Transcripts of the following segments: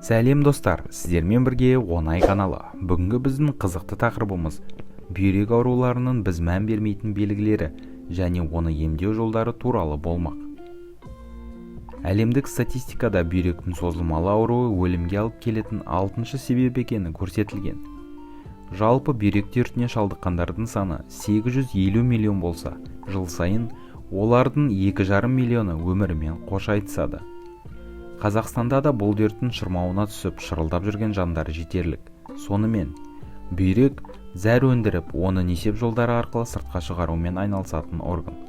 Сәлем, достар! Сіздермен бірге Оңай каналы. Бүгінгі біздің қызықты тақырыбымыз бүйрек ауруларының біз мән бермейтін белгілері және оны емдеу жолдары туралы болмақ. Әлемдік статистикада бүйректің созылмалы ауруы өлімге алып келетін алтыншы себеп екені көрсетілген. Жалпы бүйрек дертіне шалдыққандардың саны 850 миллион болса, жыл сайын олардың 2,5 миллионы өмірімен қош айтысады. Қазақстанда да бұл дерттің шырмауына түсіп, шырылдап жүрген жандар жетерлік. Сонымен, бүйрек зәр өндіріп, оны несеп жолдары арқылы сыртқа шығарумен айналысатын орган.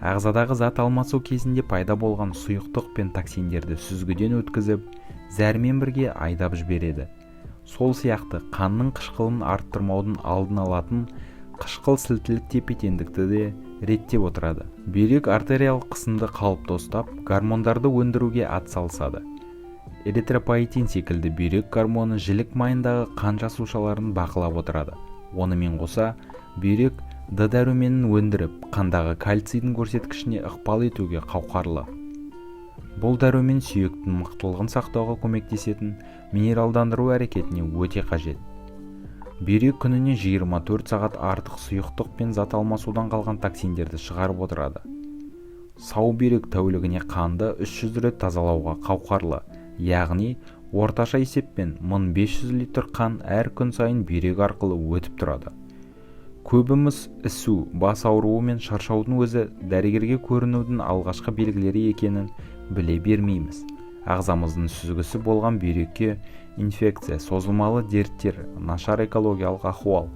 Ағзадағы зат алмасу кезінде пайда болған сұйықтық пен токсиндерді сүзгіден өткізіп, зәрмен бірге айдап жібереді. Сол сияқты қанның қышқылын арттырмаудың алдын алатын қышқыл сілтілік тепе-теңдікті де реттеп отырады. Бүйрек артериялық қысымды қалыпты ұстап, гормондарды өндіруге атсалысады. Эритропоэтин секілді бүйрек гормоны жілік майындағы қан жасушаларын бақылап отырады. Онымен қоса, бүйрек Д дәруменін өндіріп, қандағы кальцийдің көрсеткішіне ықпал етуге қауқарлы. Бұл дәрумен сүйектің мықтылығын сақтауға көмектесетін минералдандыру әрекетіне өте қажет. Бүйрек күніне 24 сағат артық сұйықтық пен зат алмасудан қалған токсиндерді шығарып отырады. Сау бүйрек тәулігіне қанды 300 рет тазалауға қауқарлы, яғни орташа есеппен 1500 литр қан әр күн сайын бүйрек арқылы өтіп тұрады. Көбіміз ісу, бас ауруы мен шаршаудың өзі дәрігерге көрінудің алғашқы белгілері екенін біле бермейміз. Ағзамыздың сүзгісі болған бүйрекке инфекция, созылмалы дерттер, нашар экологиялық ахуал,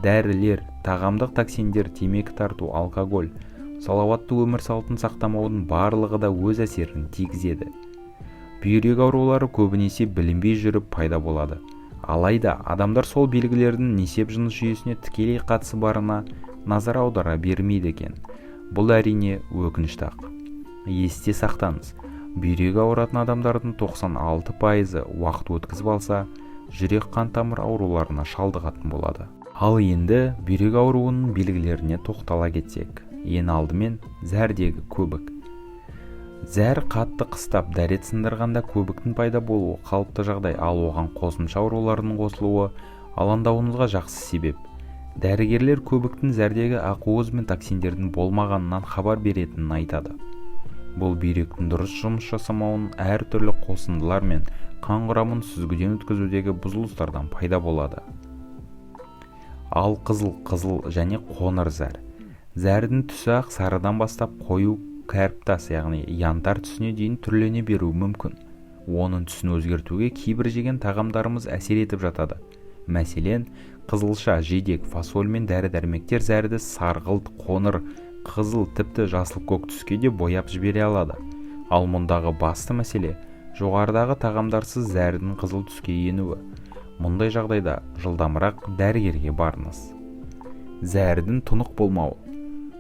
дәрілер, тағамдық токсиндер, темекі тарту, алкоголь, салауатты өмір салтын сақтамаудың барлығы да өз әсерін тигізеді. Бүйрек аурулары көбінесе білінбей жүріп пайда болады. Алайда адамдар сол белгілердің несеп жыныс жүйесіне тікелей қатысы барына назар аудара бермейді екен. Бұл, әрине, өкінішті-ақ. Есте сақтаңыз, бүйрегі ауыратын адамдардың 96%-ы уақыт өткізіп алса, жүрек қан тамыр ауруларына шалдығатын болады. Ал енді бүйрек ауруының белгілеріне тоқтала кетсек, ең алдымен зәрдегі көбік. Зәр қатты қыстап, дәрет сындырғанда көбіктің пайда болуы қалыпты жағдай. Ал оған қосымша аурулардың қосылуы алаңдауыңызға жақсы себеп. Дәрігерлер көбіктің зәрдегі ақуыз бен токсиндердің болмағанынан хабар беретінін айтады. Бұл бүйректің дұрыс жұмыс жасамауын, әртүрлі қосындылар мен қан құрамын сүзгіден өткізудегі бұзылыстардан пайда болады. Ал қызыл, қызыл және қоңыр зәр. Зәрдің түсі ақ сарыдан бастап қою кәріптас, яғни янтарь түсіне дейін түрлене беруі мүмкін. Оның түсін өзгертуге кейбір жеген тағамдарымыз әсер етіп жатады. Мәселен, қызылша, жидек, фасоль мен дәрі-дәрмектер зәрді сарғылт, қоңыр, қызыл, тіпті жасыл көк түске де бояп жібере алады. Ал мұндағы басты мәселе жоғарыдағы тағамдарсыз зәрдің қызыл түске енуі. Мұндай жағдайда жылдамырақ дәрігерге барыңыз. Зәрдің тұнық болмауы.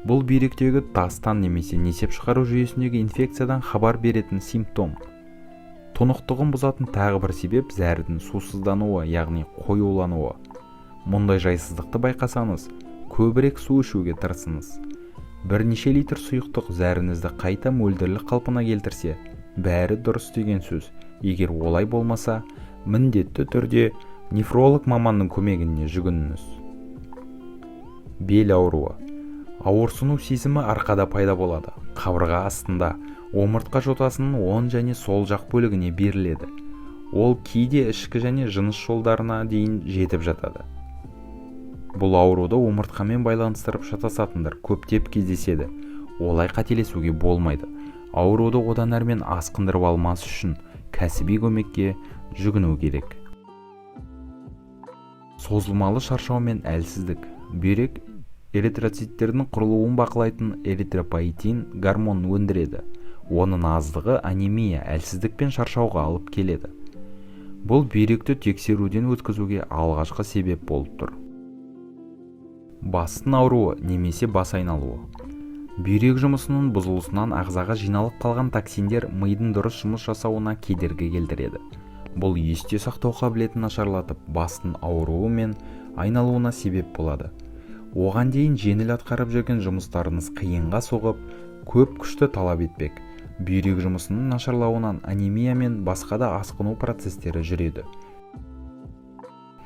Бұл бүйректегі тастан немесе несеп шығару жүйесіндегі инфекциядан хабар беретін симптом. Тұнықтығын бұзатын тағы бір себеп зәрдің сусыздануы, яғни қоюлануы. Мұндай жайсыздықты байқасаңыз, көбірек су ішуге тырысыңыз. Бірнеше литр сұйықтық зәріңізді қайта мөлдірлік қалпына келтірсе, бәрі дұрыс деген сөз. Егер олай болмаса, міндетті түрде нефролог маманның көмегіне жүгініңіз. Бел ауруы. Ауырсыну сезімі арқада пайда болады. Қабырға астында, омыртқа жотасының оң және сол жақ бөлігіне беріледі. Ол кейде ішкі және жыныс жолдарына дейін жетіп жатады. Бұл ауруды омыртқамен байланыстырып шатасатындар көптеп кездеседі. Олай қателесуге болмайды. Ауруды одан әрмен асқындырып алмас үшін кәсіби көмекке жүгіну керек. Созылмалы шаршау мен әлсіздік. Бүйрек эритроциттердің құрылуын бақылайтын эритропоэтин гормонын өндіреді. Оның аздығы анемия, әлсіздік пен шаршауға алып келеді. Бұл бүйректі тексеруден өткізуге алғашқы себеп болып тұр. Бастың ауруы немесе бас айналуы. Бүйрек жұмысының бұзылысынан ағзаға жиналып қалған токсиндер мидың дұрыс жұмыс жасауына кедергі келтіреді. Бұл есте сақтау қабілетін нашарлатып, бастың ауруы мен айналуына себеп болады. Оған дейін жеңіл атқарып жүрген жұмыстарыңыз қиынға соғып, көп күшті талап етпек. Бүйрек жұмысының нашарлауынан анемия мен басқа да асқыну процестері жүреді.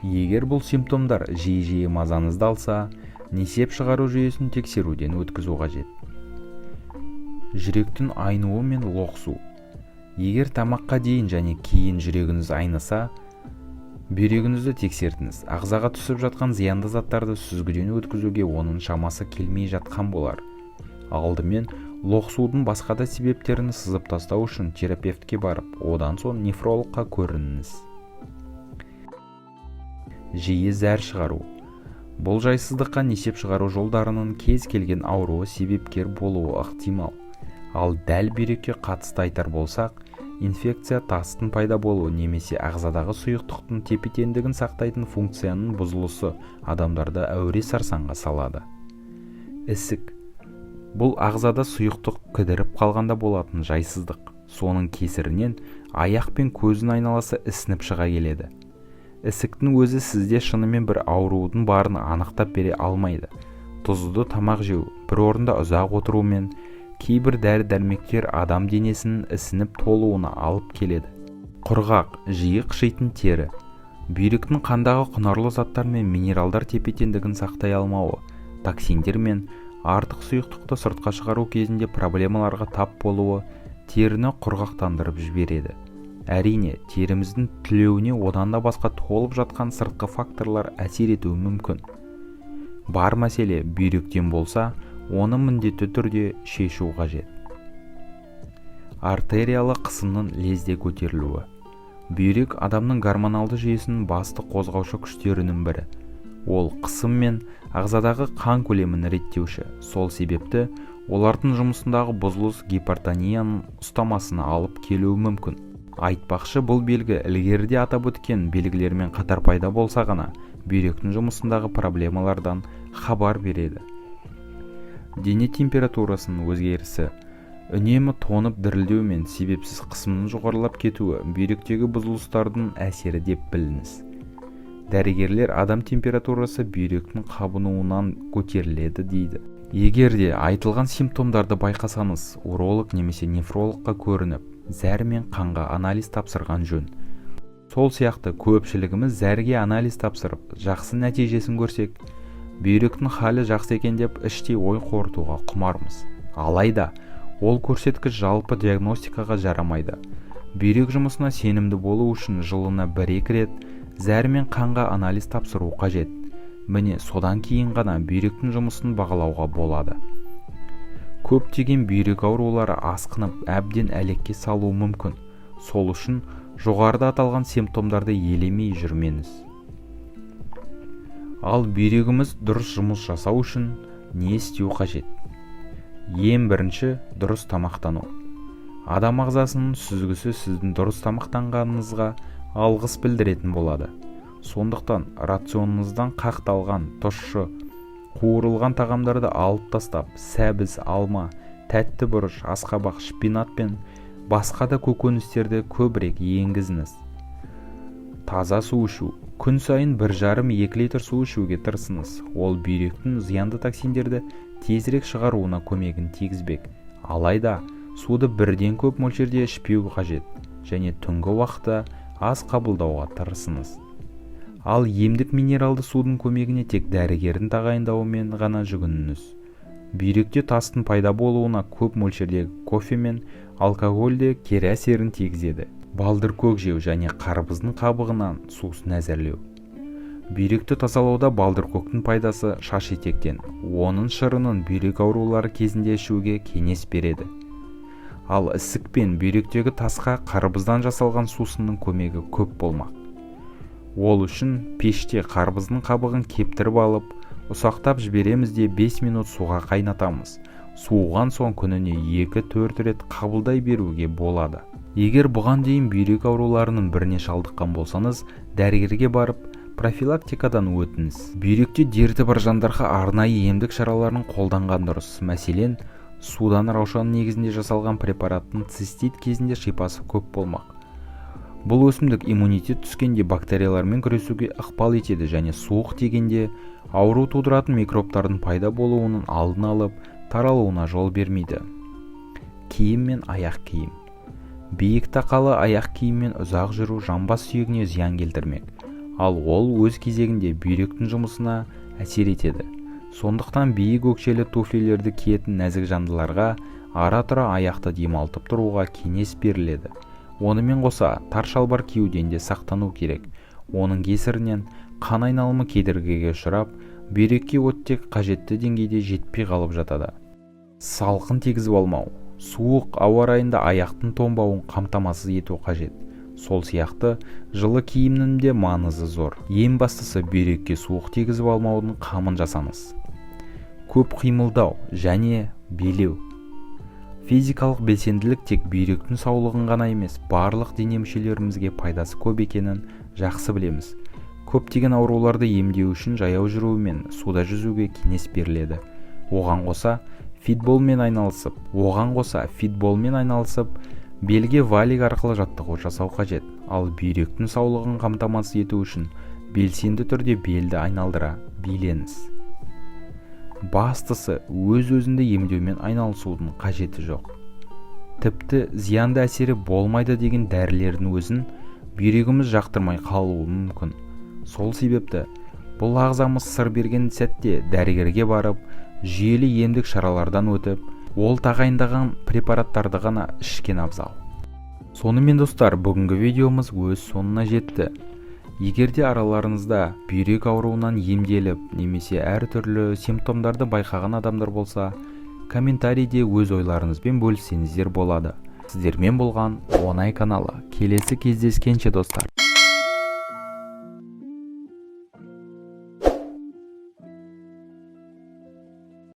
Егер бұл симптомдар жиі-жиі мазаңызды алса, несеп шығару жүйесін тексеруден өткізу қажет. Жүректің айнуы мен лоқсу. Егер тамаққа дейін және кейін жүрегіңіз айныса, бүйрегіңізді тексертіңіз. Ағзаға түсіп жатқан зиянды заттарды сүзгіден өткізуге оның шамасы келмей жатқан болар. Алдымен лоқсудың басқа да себептерін сызып тастау үшін терапевтке барып, одан соң нефрологқа көрініңіз. Жиі зәр шығару. Бұл жайсыздыққа несеп шығару жолдарының кез келген ауруы себепкер болуы ықтимал. Ал дәл бүйрекке қатысты айтар болсақ, инфекция, тастың пайда болуы немесе ағзадағы сұйықтықтың тепе-теңдігін сақтайтын функцияның бұзылысы адамдарды әуре-сарсаңға салады. Ісік. Бұл ағзада сұйықтық кідіріп қалғанда болатын жайсыздық. Соның кесірінен аяқ пен көздің айналасы ісініп шыға келеді. Ісіктің өзі сізде шынымен бір аурудың барын анықтап бере алмайды. Тұзды тамақ жеу, бір орында ұзақ отыру мен кейбір дәрі-дәрмектер адам денесінің ісініп толуына алып келеді. Құрғақ, жиі қышитын тері. Бүйректің қандағы құнарлы заттар мен минералдар тепе-теңдігін сақтай алмауы, токсиндер мен артық сұйықтықты сыртқа шығару кезінде проблемаларға тап болуы теріні құрғақтандырып жібереді. Әрине, теріміздің түлеуіне одан да басқа толып жатқан сыртқы факторлар әсер етуі мүмкін. Бар мәселе бүйректен болса, оны міндетті түрде шешу қажет. Артериялы қысымның лезде көтерілуі. Бүйрек адамның гормоналды жүйесінің басты қозғаушы күштерінің бірі. Ол қысым мен ағзадағы қан көлемін реттеуші. Сол себепті олардың жұмысындағы бұзылыс гипертонияның ұстамасына алып келуі мүмкін. Айтпақшы, бұл белгі ілгеріде атап өткен белгілермен қатар пайда болса ғана бүйректің жұмысындағы проблемалардан хабар береді. Дене температурасының өзгерісі. Үнемі тоңып дірілдеу мен себепсіз қысымның жоғарылап кетуі бүйректегі бұзылыстардың әсері деп біліңіз. Дәрігерлер адам температурасы бүйректің қабынуынан көтеріледі дейді. Егер де айтылған симптомдарды байқасаңыз, уролог немесе нефрологқа көрініп, зәр мен қанға анализ тапсырған жөн. Сол сияқты көпшілігіміз зәрге анализ тапсырып, жақсы нәтижесін көрсек, бүйректің халі жақсы екен деп іштей ой қорытуға құмармыз. Алайда ол көрсеткіш жалпы диагностикаға жарамайды. Бүйрек жұмысына сенімді болу үшін жылына 1-2 рет зәр мен қанға анализ тапсыру қажет. Міне, содан кейін ғана бүйректің жұмысын бағалауға болады. Көптеген бүйрек аурулары асқынып, әбден әлекке салуы мүмкін. Сол үшін жоғарыда аталған симптомдарды елемей жүрмеңіз. Ал бүйрегіміз дұрыс жұмыс жасау үшін не істеу қажет? Ең бірінші, дұрыс тамақтану. Адам ағзасының сүзгісі сіздің дұрыс тамақтанғаныңызға алғыс білдіретін болады. Сондықтан рационыңыздан қақталған, тұщы, қуырылған тағамдарды алып тастап, сәбіз, алма, тәтті бұрыш, асқабақ, шпинат пен басқа да көкөністерді көбірек енгізіңіз. Таза су ішу. Күн сайын 1,5-2 литр су ішуге тырысыңыз. Ол бүйректің зиянды токсиндерді тезірек шығаруына көмегін тигізбек. Алайда суды бірден көп мөлшерде ішпеу қажет және түнгі уақытта аз қабылдауға тырысыңыз. Ал емдік минералды судың көмегіне тек дәрігердің тағайындауымен ғана жүгініңіз. Бүйректе тастың пайда болуына көп мөлшердегі кофе мен алкоголь де кері әсерін тигізеді. Балдыркөк жеу және қарбыздың қабығынан сусын әзірлеу. Бүйректі тазалауда балдыркөктің пайдасы шаш етектен. Оның шырынын бүйрек аурулары кезінде ішуге кеңес береді. Ал ісік пен бүйректегі тасқа қарбыздан жасалған сусынның көмегі көп болмақ. Ол үшін пеште қарбыздың қабығын кептіріп алып, ұсақтап жібереміз де 5 минут суға қайнатамыз. Суыған соң күніне 2-4 рет қабылдай беруге болады. Егер бұған дейін бүйрек ауруларының біріне шалдыққан болсаңыз, дәрігерге барып профилактикадан өтіңіз. Бүйректе дерті бар жандарға арнайы емдік шараларын қолданған дұрыс. Мәселен, судан раушан негізінде жасалған препараттың цистит кезінде шипасы көп болмақ. Бұл өсімдік иммунитет түскенде бактериялармен күресуге ықпал етеді және суық тигенде ауру тудыратын микробтардың пайда болуының алдын алып, таралуына жол бермейді. Киім мен аяқ киім. Биік тақалы аяқ киіммен ұзақ жүру жамбас сүйегіне зиян келтірмек, ал ол өз кезегінде бүйректің жұмысына әсер етеді. Сондықтан биік өкшелі туфлилерді киетін нәзік жандыларға ара-тұра аяқты демалтып тұруға кеңес беріледі. Онымен қоса, тар шалбар киюден де сақтану керек. Оның кесірінен қан айналымы кедергіге ұшырап, бүйрекке оттек қажетті деңгейде жетпей қалып жатады. Салқын тигізіп алмау. Суық ауа райында аяқтың тоңбауын қамтамасыз ету қажет. Сол сияқты жылы киімнің де маңызы зор. Ең бастысы, бүйрекке суық тигізіп алмаудың қамын жасаңыз. Көп қимылдау және билеу. Физикалық белсенділік тек бүйректің саулығын ғана емес, барлық дене мүшелерімізге пайдасы көп екенін жақсы білеміз. Көптеген ауруларды емдеу үшін жаяу жүру мен суда жүзуге кеңес беріледі. Оған қоса фитболмен айналысып, белге валик арқылы жаттығу жасау қажет. Ал бүйректің саулығын қамтамасыз ету үшін белсенді түрде белді айналдыра билеңіз. Бастысы, өз-өзіңді емдеумен айналысудың қажеті жоқ. Тіпті зиянды әсері болмайды деген дәрілердің өзін бүйрегіміз жақтырмай қалуы мүмкін. Сол себепті бұл ағзамыз сыр берген сәтте дәрігерге барып, жүйелі емдік шаралардан өтіп, ол тағайындаған препараттарды ғана ішкен абзал. Сонымен, достар, бүгінгі видеомыз өз соңына жетті. Егер де араларыңызда бүйрек ауруынан емделіп немесе әртүрлі симптомдарды байқаған адамдар болса, комментарийде өз ойларыңызбен бөліссеңіздер болады. Сіздермен болған Оңай каналы. Келесі кездескенше, достар!